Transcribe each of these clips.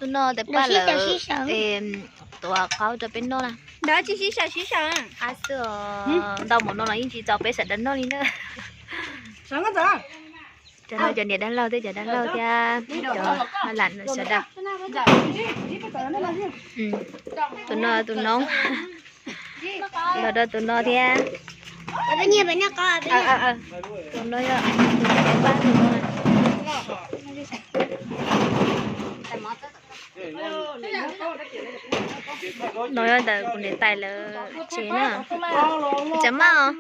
Tus no tes paj lawm, tuav qaub rau peb noj na. Qab xwb os, ntau mus no los yeej tsis txaus peb sawv daws noj li na. Cov no cov niam dab laug thiab cov dab laug thiab cov lam sawv daws. Tus no tus noob, los rau tus no thiab. Tus no yog tus niam tais paj tus no. No yog ntawm kuv niam tais lawv tsev na. Tseem maj os.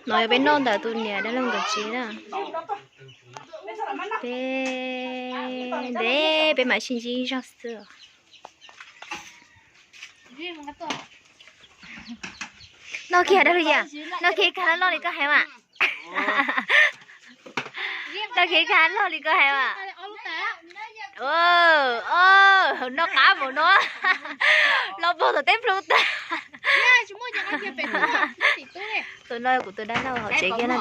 No yog peb noj ntawm tus niam dab laug nkawd tsev na. Peb, ntev peb mam sib ntsib zog xwb. Noj kiag dab laug yam, noj kiag kag loj li koj hais mas. Noj kiag kag loj li koj hais mas. Noj qab mus no. Los pog tom teb plhu tag. Tus no kuv tus dab laug hauv tsev kiag na,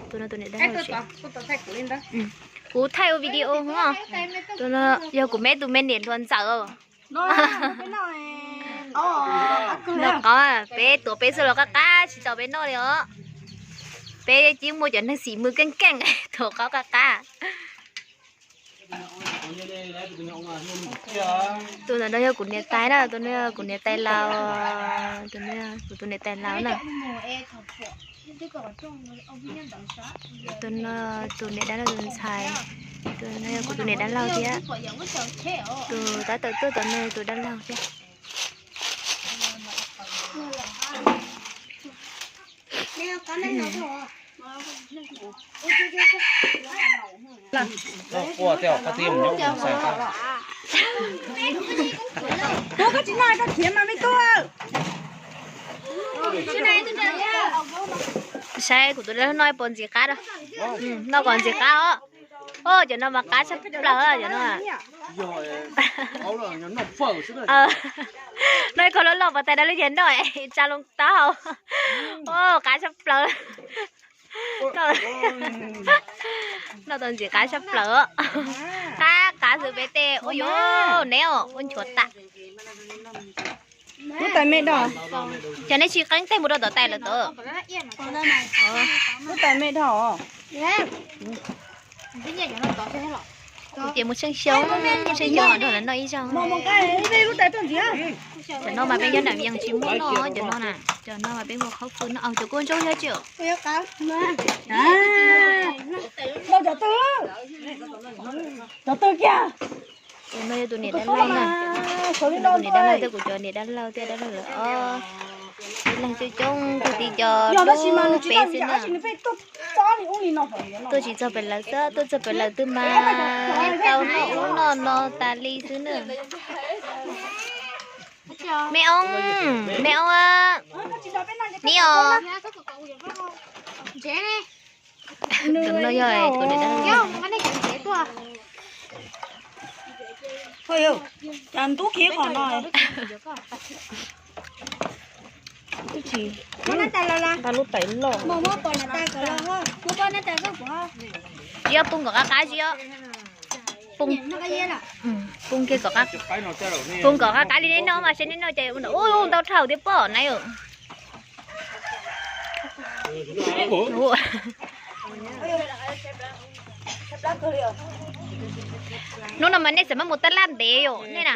tus no tus niam dab laug tsev. Kuv thaij ua video hos. Tus no yog kuv me tus me niam hluas ntxawm. Noj qab, peb tuav peb xwb los qab qab tsis txaus peb noj li os. Peb yeej muaj cov neeg xim mws keej keej tuav qaub qab qab. Tus ntawm no yog kuv niam tais na, tus no yog kuv niam tais laus, tus no yog kuv tus niam tais laus na. Tus no tus niam dab laug tus ntxhais, tus no yog kuv tus niam dab laug thiab. Tus tab tom tuaj tom no tus dab laug thiab. Ua tej qhov twg yog nyob xais. Koj tsis noj koj khiav mas me tub. Saib kuv tus dab laug noj ib pob ntxim qab. Noj kom ntxim qab os. Os, cov no mas qab tshaj plaws cov no. Noj ib qho loj loj pas tais dab laug yawg noj tsa loo taub hau. Os, qab tshaj plaws. Noj tau ntxim qab tshaj plaws. Qab qab xwb peb tej ua yuav neb os ua nchuav tas. Lub tais me dhau. Cov nej tsis qeeb tej mus rau tom tais lawm tod. Lub tais me dhau. Kuv tias mus tsheej xyoo, tsheej xyoo mam nrog lawv noj ib zaug. Cov no mas peb nyob nram Vias tsis muaj noj cov no na. Cov no mas peb ua qhaub fwm noj, cov kua ntsaub thiab tsis. Cov twg, cov twg kiag. Tus no yog tus niam dab laug na. Tus niam dab laug thiab kuv cov niam dab laug thiab dab laug lawv ob leeg coob coob, kuv tib co lub peb xwb na. Tuaj tsis txog pem lawv xwb, tuaj txog pem lawv twb mas tau noj ub noj no tas li xwb na. Me oo, me oo, ni os. Tus no yog tus niam dab laug. Cas ntub kiag qhov no. Twb tsis nqa lub tais loj. Tsis ob poob kom qab qab tsis ob. Poob, poob kiag kom qab, poob kom qab qab li nej noj mas seb nej noj ces ua ntau dhau thiab pob na. Hnub no mas nej xav muab mus taj laj ntev yom nej na.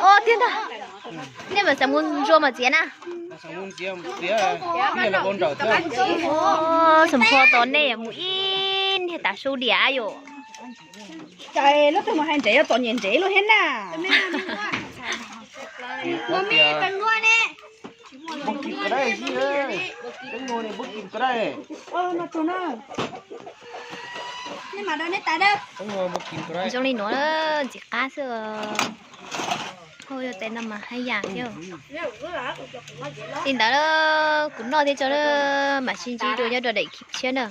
Os, tiag ntag. Nej mas xav mus ntsuas mas txiav na. Xav phua tos nej mus ib niag tav su diam yom. Cas lub twg mus hais ntsev yuav txom nyem ntsev luaj thiab na. Zoo li nuav ntxim qab xwb. Hauj, yog tais no mas haj yam thiab. Li ntawd kuv noj thiab tso, mam sib ntsib dua nyob rau daim khiv tshiab na.